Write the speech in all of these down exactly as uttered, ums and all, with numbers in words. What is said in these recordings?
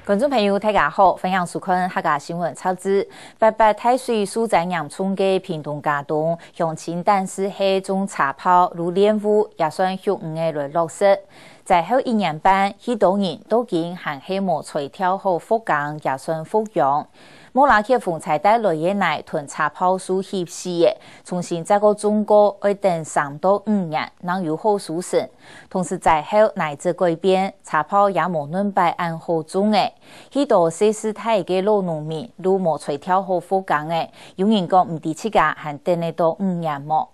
觀眾朋友，大家好，歡迎收看客家新聞雜誌。八八大水受災嚴重个屏東佳冬，鄉親單是係種茶泡、滷蓮霧，也算畜魚仔來落實。災後一年半，許多人到今還係無才調好復耕，也算復秧。莫拉克風災帶來个泥同茶泡樹翕死个，重新再過種過，愛等三到五年，正有好收成。 同時災後泥質改變，茶泡也無恁擺恁好種了。許多歲數大个老農民，都無才調好復耕了，有人講毋知自家還等得到五年無。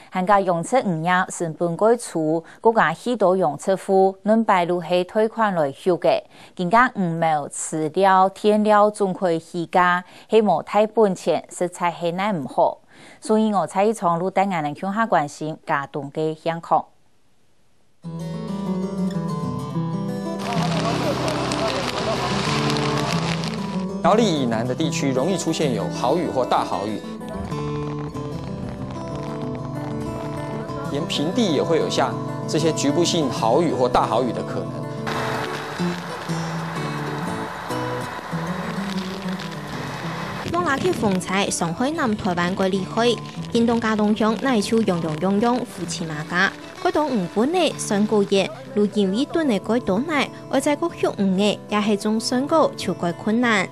還過養殖漁業成本過粗，國家許多養殖戶，恁擺都係貸款來畜个，今下魚苗、飼料、電料總開起價，係無大本錢，實在係奈毋何。所以𠊎這一場就帶𠊎等共下關心佳冬个現況。 苗栗以南的地區容易出現有豪雨或大豪雨，連平地也會有下這些局部性豪雨或大豪雨的可能。莫拉克風災傷害南臺灣蓋厲害，屏東佳冬鄉泥就洋洋洋洋，烏漆嘛架。 蓋多魚分仔、酸果園，就因為囤仔蓋多泥，愛再過畜魚仔，也係種酸果就蓋困難。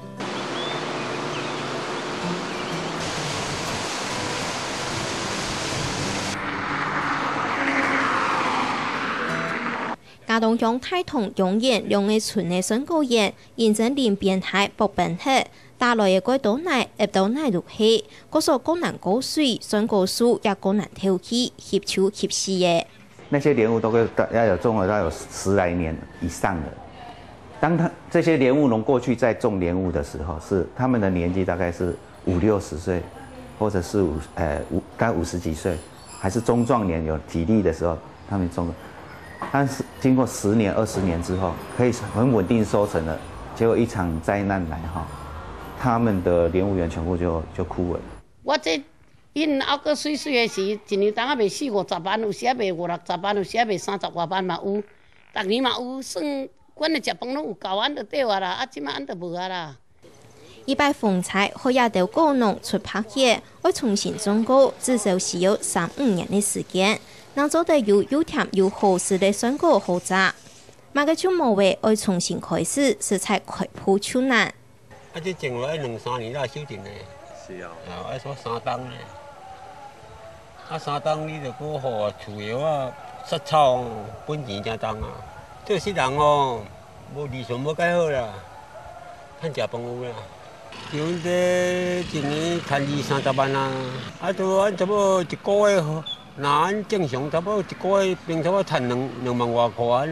佳冬鄉大同、央園兩个村个酸果園，因為鄰邊大駁崩忒， 打來个蓋多泥，揹到哪都係，過所過難過水，酸果樹也過難敨氣，翕就翕死了。那些蓮霧都會大，要有種了，大概有十來年以上了。當它，這些蓮霧農過去在種蓮霧的時候，是他們的年紀大概是五六十歲，或者是五，呃，五，大概五十幾歲。 還是中壯年有體力的時候，他們種的。但是經過十年、二十年之後，可以很穩定收成了，結果一場災難來哈，他們的蓮霧園全部就，就枯萎。我這𪜶拗个媠媠个時，一年當啊賣四五十萬，有時啊賣五六十萬，有時啊賣三十外萬嘛有，逐年嘛有，算 阮个食飯攏有夠，安就對啊啦，啊，這馬安就無啊啦。一擺風災，害這兜果農出白血，愛重新種過，至少需要三五年个時間，正做得有又甜又好食个酸果好摘。麼个就無个，愛重新開始，實在開步就難。啊，這種落愛兩三年才收成呢。是哦。啊，愛做三冬呢。 啊，三冬你就過好啊，除草啊、殺草，本錢正重啊。做穡人哦，無利潤無蓋好啦，趁食飯有啦。像這一年趁二三十萬啊，啊，都按差不多一個月，若按正常差不多一個月，平差不多趁兩，兩萬外箍啊。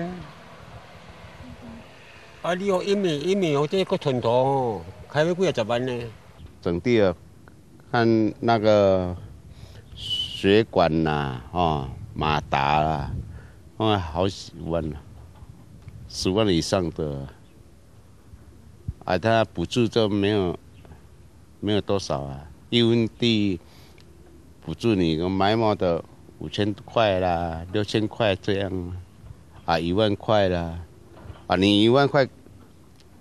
啊，你哦，一米一米哦，這个吞吐哦，開要幾若十萬呢。 整地啊，看那個水管啦，哦，馬達啦，哦，好幾萬啊，十萬以上的。啊，他補助就沒有，沒有多少啊，一分地補助你，買麼个五千塊啦，六千塊這樣啊，啊，一萬塊啦，啊，你一萬塊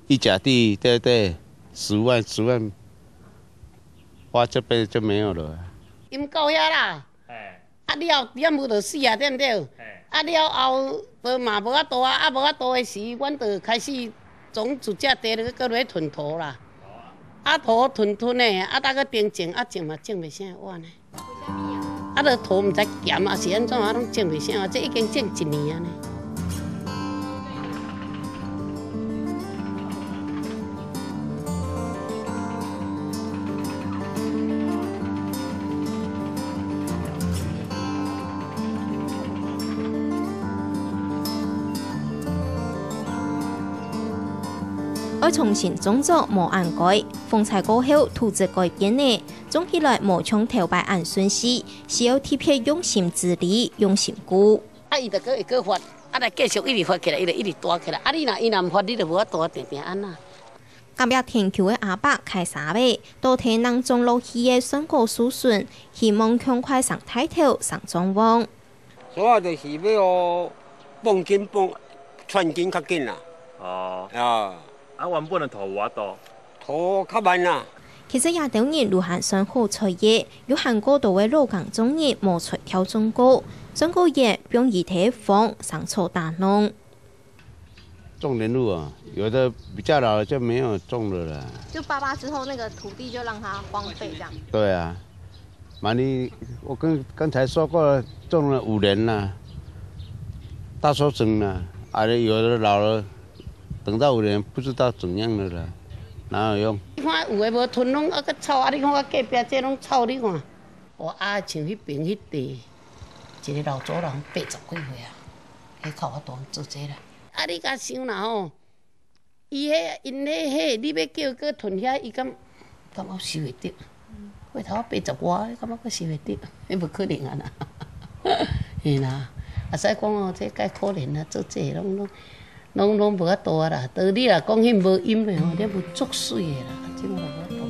一甲地，對不對？十萬，十萬，花這輩子就沒有了啊。淹到遐啦。嘿。啊了，淹有就死啊，對毋對？嘿。啊了後，就嘛無法度啊，啊無法度的時，阮就開始種自家地，就閣落去囤塗啦。好啊。啊塗囤囤的，啊逐个邊種，啊種嘛種袂啥活呢。 啊，就塗毋知鹹啊，是按怎啊，攏種袂成啊，這已經種一年啊呢。愛重新種作無恁該，風災過後，土質改變了， 種起來無像頭擺恁順序，需要特別用心治理、用心顧。啊，伊就閣會閣發，啊，來繼續一直發起來，伊就一直大起來。啊，你若伊若毋發，你就無法度定定按呢。隔壁田坵个阿伯開沙尾，倒提正種落去个酸果樹脣，希望暢快生大頭、生壯旺。所以就是要哦，放緊放，攢緊較緊啦。哦。啊。啊，原本个塗有幾多？塗較慢啦。其實這兜人都還算好彩个，有還過多个老耕種人無出挑種過，算過也放一垤荒生草打農。種蓮霧啊，有的比較老的就沒有種了啦。就八八之後，那個土地就讓它荒廢這樣。對啊，蠻多，我跟剛才說過了，種了五年了，大收成了，啊，有的老了，等到五年不知道怎樣了啦，哪有用？你看有的無囤攏啊，去臭啊！你看我隔壁這攏臭，你看。我啊，像彼邊彼地，一个老祖人八十幾歲啊，彼較有法度做這啦。啊，你共想啦吼， 伊彼，𪜶咧彼，你欲叫伊去囤遐，伊敢，敢有收會著？過頭八十外，敢有閣收會著？彼無可能啊啦。嘿啦，啊，所以講哦，這蓋可憐啊，做這攏，攏，攏，攏無法度啊啦。道理啦，講彼無陰的吼，這無足媠的啦，這無法度啊。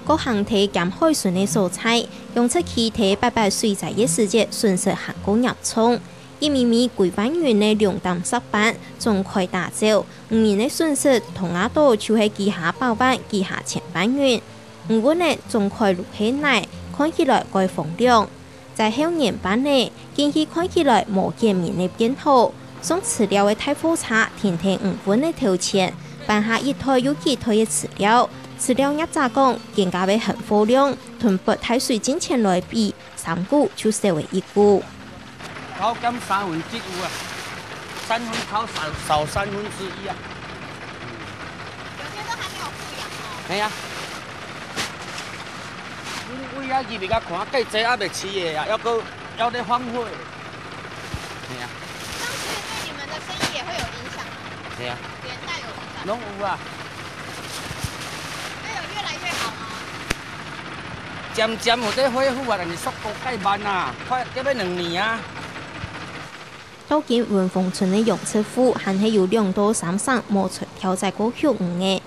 各行地兼海脣个所在，養殖區在八八水災个時節損失還過嚴重。一尾尾幾萬銀个龍膽石斑，總開打走，五年个損失，同額到就係幾下百萬、幾下千萬銀。 魚塭仔總開攏係泥，看起來蓋荒涼。災後年斑呢，竟係看起來無見面个變好。送飼料个大貨車停在魚塭仔頭前，搬下一袋又幾袋个飼料。飼料業者講，今下个含貨量，同八大水進前來比，三股就少了一股。 偷減三分之一有啊，三分偷少，少三分之一啊。有些都還沒有富養哦。係啊。你，你啊，入去共看，蓋濟猶未飼个啊，猶閣，猶咧放貨。係啊。這樣子對你們的生意也會有影響嗎？係啊。連帶有影響？攏有啊。那有越來越好嗎？漸漸有在恢復啊，但是速度蓋慢啊，快，要欲兩年啊。 到今文峰村个養殖戶還係有兩到三成無出挑再過畜魚仔。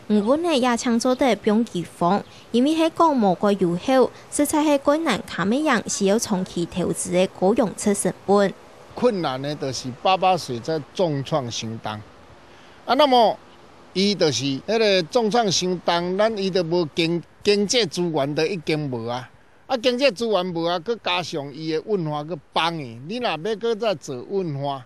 魚塭仔也淨做得放饑荒，因為係講無蓋有效，實在係蓋難扛得贏需要長期投資个高養殖成本。困難呢，就是八八水災重創新莊。啊，那麼伊就是彼个重創新莊，咱伊就無經，經濟資源就已經無啊。 啊，經濟資源無啊，閣加上伊个文化閣崩去，你若欲閣再做文化，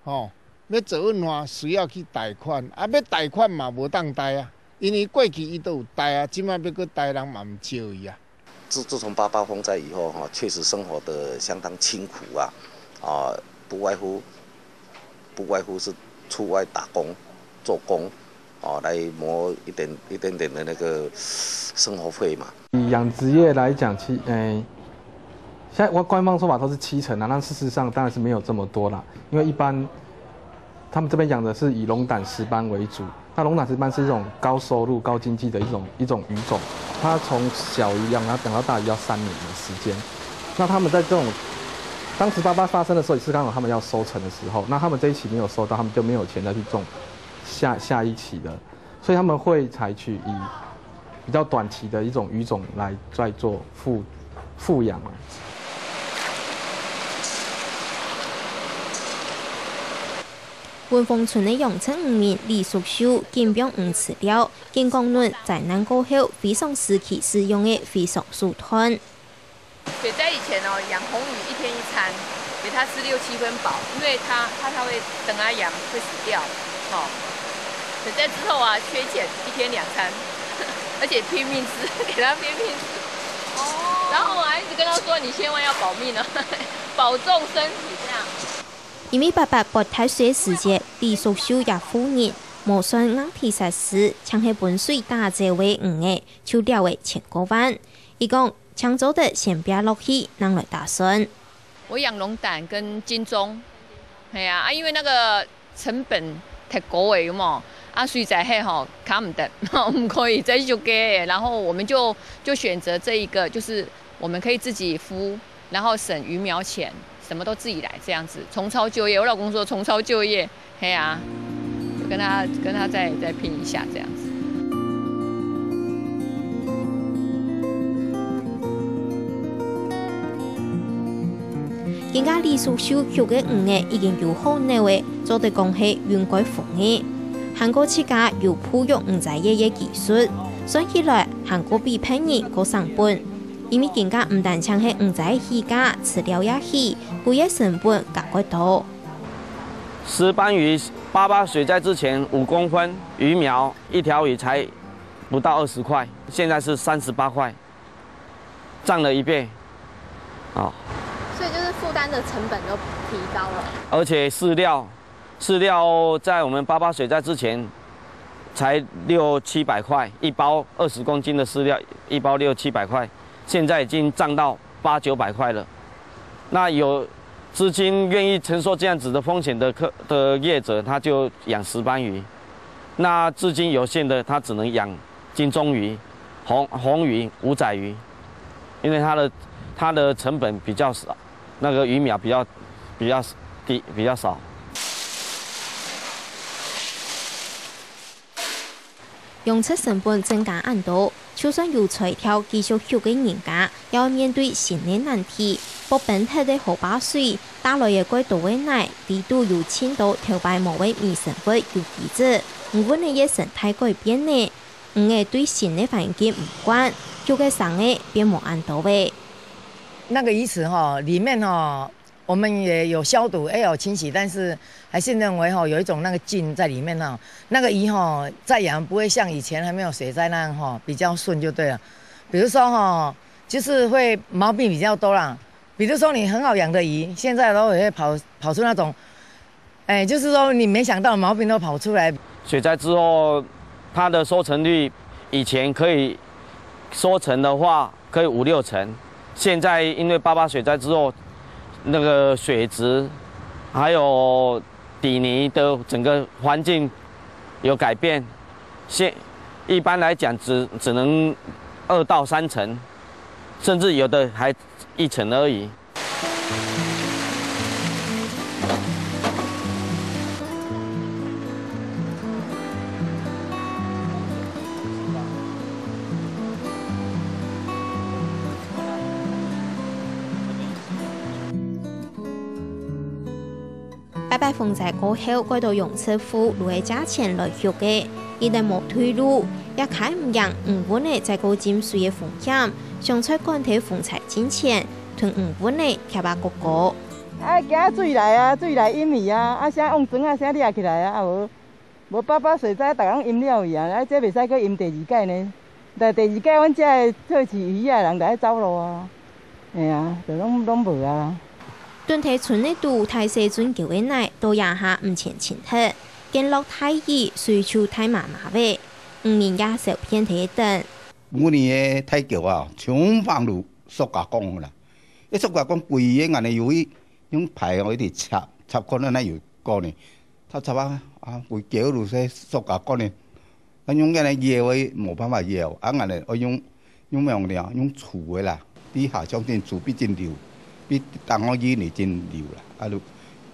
吼，欲做文化需要去貸款，啊，欲貸款嘛無當貸啊，因為過去伊都有貸啊，這馬欲閣貸人嘛毋借伊啊。自，自從八八風災以後，哈，確實生活得相當清苦啊，啊，不外乎，不外乎是出外打工、做工， 哦，來謀一點，一點點的那個生活費嘛。以養殖業來講，其，誒，現在我官方說法都是七成啊，那事實上當然是沒有這麼多啦，因為一般他們這邊養的是以龍膽石斑為主，那龍膽石斑是一種高收入、高經濟的一種，一種魚種，它從小魚養，然後養到大魚要三年的時間。那他們在這種，當時八八發生的時候，也是剛好他們要收成的時候，那他們這一期沒有收到，他們就沒有錢再去種下，下一期的。 所以他們會採取以比較短期的一種魚種來，來做復，復養啊。文峰村个養殖漁民李淑秀緊放魚飼料，緊講論災難過後非常時期使用个非常手段。 水災以前哦，養紅魚一天一餐，給牠吃六七分飽，因為牠，怕牠會等啊養會死掉，吼。水災之後啊，缺錢，一天兩餐，而且拼命吃，給牠拼命吃。哦。然後我還一直跟牠說，你千萬要保命啊，保重身體這樣。因為八八發大水个時節，李淑秀也婦人，無算硬體設施，淨係分水打走个魚仔，就了了千過萬。佢講， 淨做得先拚落去，正來打算。我養龍膽跟金鐘，係啊，啊，因為那個成本忒高了，有無？啊，水災後吼，扛毋得，毋可以再繼續給，然後我們就，就選擇這一個，就是我們可以自己孵，然後省魚苗錢，什么都自己来这样子，重操旧业。我老公说重操旧业，嘿啊，就跟他跟他再再拼一下这样子。今下李淑秀畜个魚仔已經有好鳥仔，做得講係運過風个。還過自家有培育魚仔个技術，算起來還過比別人過省本。因為今下毋單淨係魚仔起價，飼料也起，歸个成本加過多。 石斑鱼八八水灾之前五公分鱼苗，一条鱼才不到二十块，现在是三十八块，涨了一倍。哦，所以就是负担的成本都提高了。而且饲料，饲料在我们八八水灾之前才六七百块一包，二十公斤的饲料一包六七百块，现在已经涨到八九百块了。那有资金愿意承受这样子的风险的客的业者，他就养石斑鱼。那资金有限的，他只能养金鬃鱼、红红鱼、五仔鱼，因为它的它的成本比较少，那个鱼苗比较比较低比较少。 養殖成本增加恁多，就算有才調繼續畜个人家，也愛面對新个難題。剝冰忒个河壩水，帶來个過多个泥，裡肚有盡多頭擺無个微生物有機質，魚塭个生態改變呢。魚仔對新个環境毋慣，畜个生仔變無恁多咧。那个魚池哈，里面哈，我们也有消毒，也有清洗，但是还是认为哈有一种那个菌在里面哈。那个鱼哈再养不会像以前还没有水灾那样哈比较顺就对了。比如说哈，就是会毛病比较多啦。比如说你很好养的鱼，现在都会跑跑出那种，哎，就是说你没想到的毛病都跑出来。水灾之后，它的收成率以前可以收成的话，可以五六成。现在因为八八水灾之后，那个水质还有底泥的整个环境有改变，现一般来讲只只能二到三成，甚至有的还一成而已。 八八風災過後，蓋多養殖戶攄个價錢來畜个，佢等無退路，也開毋贏魚塭仔再過浸水个風險，想在趕忒風災進前，同魚塭仔疊啊過高。啊，驚水來啊，水來淹去啊，啊，啥甕磚啊，啥掠起來啊，啊無，無八八水災，逐人淹了去啊，啊，這袂使閣淹第二屆呢。但第二屆，阮遮个退市魚仔人就愛走路啊，嘿啊，就攏攏無啊。 屯頭村仔肚大細圳溝个泥到這下毋曾清忒，見落大雨，水就大嫲嫲咧，漁民也愁遍忒等。舊年个大溝啊，全放入塑膠管啦。該塑膠管規个恁樣有一用排哦，一直插插管，恁樣有管呢，插插啊啊，規溝都係塑膠管呢。 啊，用恁樣搖个無辦法搖，啊，恁樣愛用用咩用料？用儲个啦，比下鄉鎮儲比較流，比東方人个真流啦。啊，就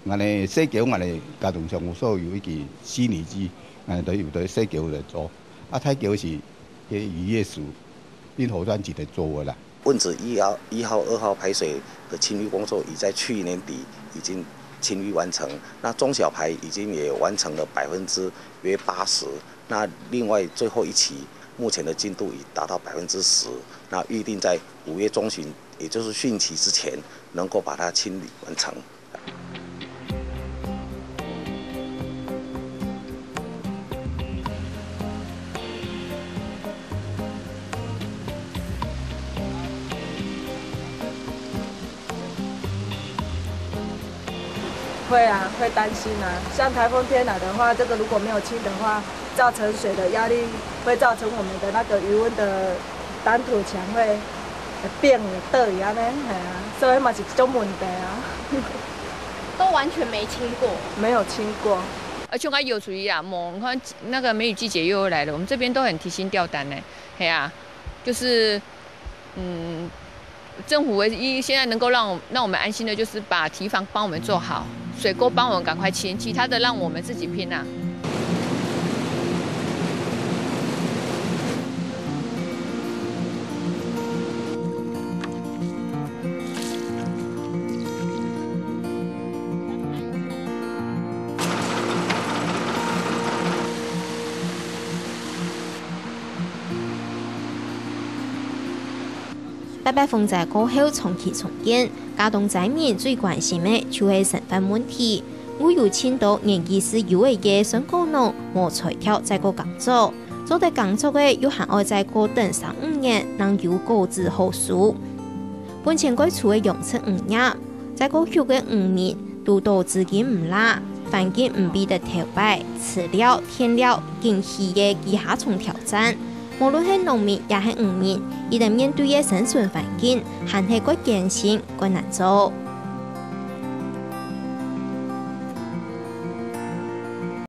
恁樣細溝恁樣加上上有所有一个洗泥機，恁樣都有對細溝來做。啊，大溝是个漁業署，並河川局來做个啦。 汶子一号、一号、二號排水的清淤工作已在去年底已经清淤完成，那中小排已经也完成了百分之约八十，那另外最后一期目前的进度已达到百分之十，那预定在五月中旬，也就是汛期之前，能够把它清理完成。 会啊，会担心啊。像台风天来的话，这个如果没有清的话，造成水的压力，会造成我们的那个余温的挡土墙会变得掉一样呢，哎呀，所以嘛是一种问题啊。都完全没清过。没有清过。而且我有注意啊，莫你看那个梅雨季节又来了，我们这边都很提心吊胆呢。嘿啊，就是嗯，政府唯一现在能够让我让我们安心的，就是把堤防帮我们做好，水沟帮我们赶快清，其他的让我们自己拼啊。大八風災過後長期重建，加東災民最關心个就係生活問題。會有盡多年紀係幼个个孫高農無才調再過耕作，做得耕作个又還愛再過等三五年，正有果子好收。本錢蓋粗个養殖漁業，再過畜个漁民堵到資金毋罅，環境毋比得頭擺，飼料、電料、經費个幾下重挑戰。無論係農民也係漁民，佢等面對个生存環境，還係蓋艱辛、蓋難做。